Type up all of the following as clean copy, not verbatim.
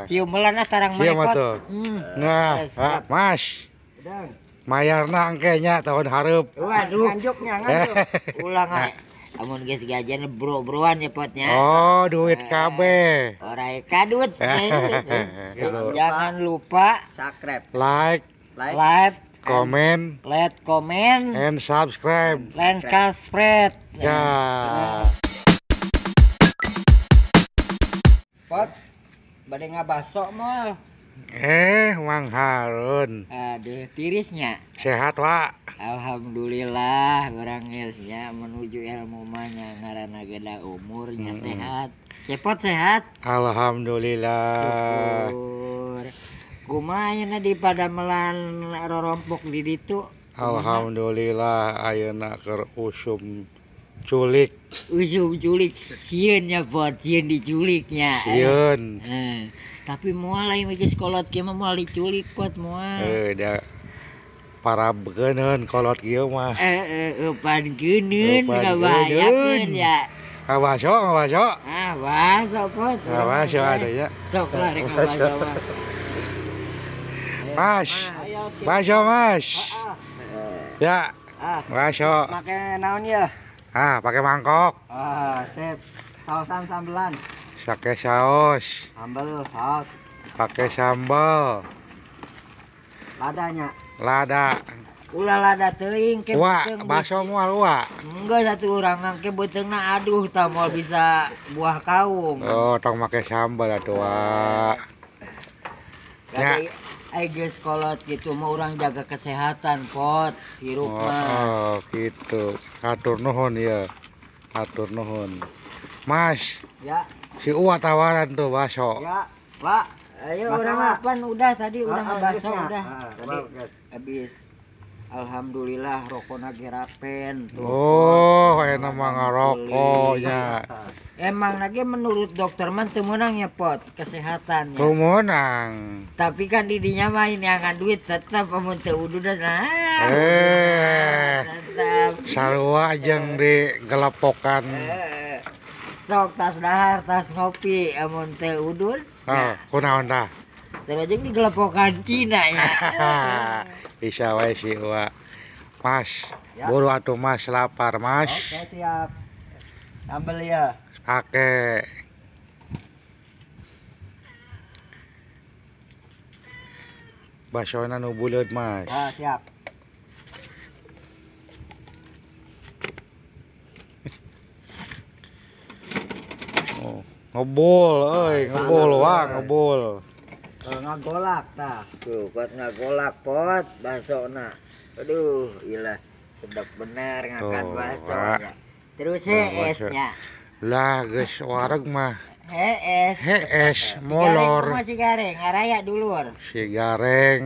Cium heula na tarang Siap maneh, Pot. atuh. Nah, Siap. Mas. Udang. Mayarna engke nya tahun hareup. Waduh, Nganjuknya nganjuk. ulang ah. Amun geus gajian bro-broan ya potnya. Oh, duit kabeh. Orai kadut. Gitu. Jangan lupa Subscribe, Like, like, like, comment, let komen, and subscribe. and subscribe. Ya. Pot, bade ngabaso moal. Mang Harun. Aduh, tirisnya. Sehat, Pak. Alhamdulillah, urang geus nya menuju ilmu mah nya ngaranna ge da umurnya sehat. Cepot sehat. Alhamdulillah. Syukur. Kumaha ayeuna di padamelan rorompok di ditu? Alhamdulillah ayeuna keur usum culik. Usum culik, sieun nya pot, sieun diculiknya. Sieun. Tapi moal lain geus kolot kieu mah moal diculik pot moal. Da para beukeuneun kolot kieu mah. Eupan geuneun Eupan ngabayakeun geuneun. ya. Ngabaso, ngabaso. Ah, baso pot. Ngabaso atuh ya. Sok lah rek ngabaso mah. Mas. Ayo siap. Baso, Mas. Ah, Ya, ah. baso. Make naon ya? Ah, pakai mangkok. Ah, sip. Sausan sambelan. Pakai saus, Sambel, saus, pakai sambal, ladanya. Lada. Ulah lada teuing ke Wah, beuteung baso moal wa. Enggak satu orang ngangke beuteungna aduh tah moal bisa buah kaung. Oh, tong make sambal atuh, wa. Ya. Kade ai geus kolot gitu mah urang jaga kesehatan pot hirup Oh, mah. oh, gitu. Hatur nuhun ya. Hatur nuhun. Mas, Ya, si Uwa tawaran tuh baso. ya, Pak. Ayo Baso, urang Pak. apaan udah tadi udah Ah, ah, ngebaso geus nya. udah. Ah, Tadi geus. habis alhamdulillah rokona ge rapen tuh. Oh, enak mah ngarokoknya. Emang lagi menurut dokter mah teu meunang ya pot kesehatannya. Teu meunang. Tapi kan didinya mah ini angan duit tetap amun teu ududan nah. Tetap. Sarua jeung di gelepokan. Sok tas dahar, tas ngopi amun teu udud. Oh, kunaon tah? Terus jeung digelepokan Cina ya. Bisa wae si Uwa. Mas, Ya. buru atuh Mas lapar, Mas. Oke, siap. Sambel ya. Pakai basona nu buleud, Mas. Ah, siap. Oh, ngebul euy, ngebul wah, ngebul. Ngagolak tah. Tuh, pot ngagolak pot basona. Aduh, ilah sedap bener ngakan Tuh, baso Pak. nya. Terus Nah, hees baso. nya. Lah geus wareg mah. Hees. Hees Gareng molor. kumaha si gareng ngaraya dulur. Si gareng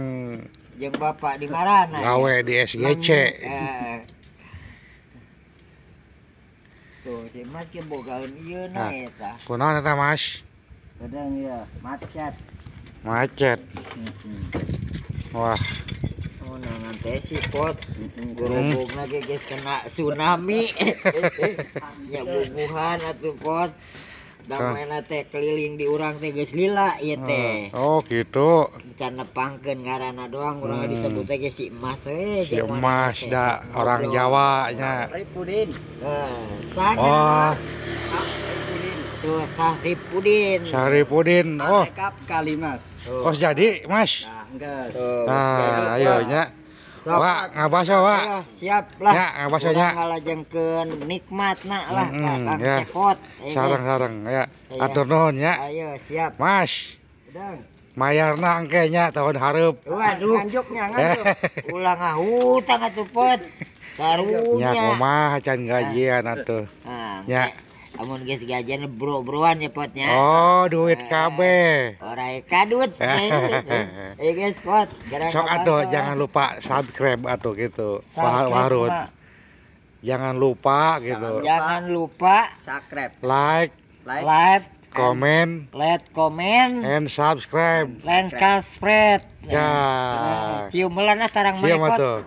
Jeung bapak di marana. ya. gawe di SGC. Tuh, si Mas ke bogaeun ieu na Nah. eta. Kunaon eta, Mas? Bedeng ya, macet. Macet. Wah, Oh, nangan teh si pot. Gerobogna ge geus kena tsunami. Nya bubuhan atuh pot. Damena teh keliling di urang teh geus lila ieu teh. Oh gitu. Can nepangkeun ngaranna doang urang disebut teh ge si Emas we. Si jeung mana Emas teh. da orang Ngobrol. Jawa nya. Ripudin. Saha Oh, Ripudin. Tuh Sahripudin. Saripudin. Oh, Rekap Kalimas. kos jadi, Mas. Nah, geus. Tuh, geus jadi, Nah, ayo Pot. nya. Sok. Wah, ngabaso, Wak. Ayo, siap lah. Ya, ngabaso nya. Urang ngalajengkeun nikmatna lah ka Kang Ya. Cepot. Ayo, guys. Sareng-sareng ya. Iya. Atur nuhun ya. Ayo, siap. Mas, Bedeng. mayarna engke nya tahun hareup. Waduh, Nganjuknya nganjuk. ulah ngahutang atuh pot. Nya Karunya. kumaha can gajian atuh. Nah, Ya. amun geus gajian bro-broan ya potnya. Oh, duit kabeh. Orai kadut. Ayo guys, pot. Gerang Sok atuh jangan lupa subscribe atuh gitu. Warun. Jangan lupa gitu. Jangan lupa Subscribe, Like, like, like, comment, let komen, and subscribe. and subscribe. Ya. Cium heula na tarang Cium maneh, Pot. atuh.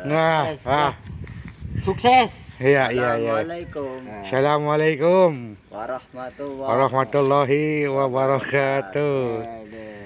Nah, Yes, ah. Sukses. Iya, iya, iya. Assalamualaikum Assalamualaikum warahmatullahi warahmatullahi wabarakatuh. Aduh.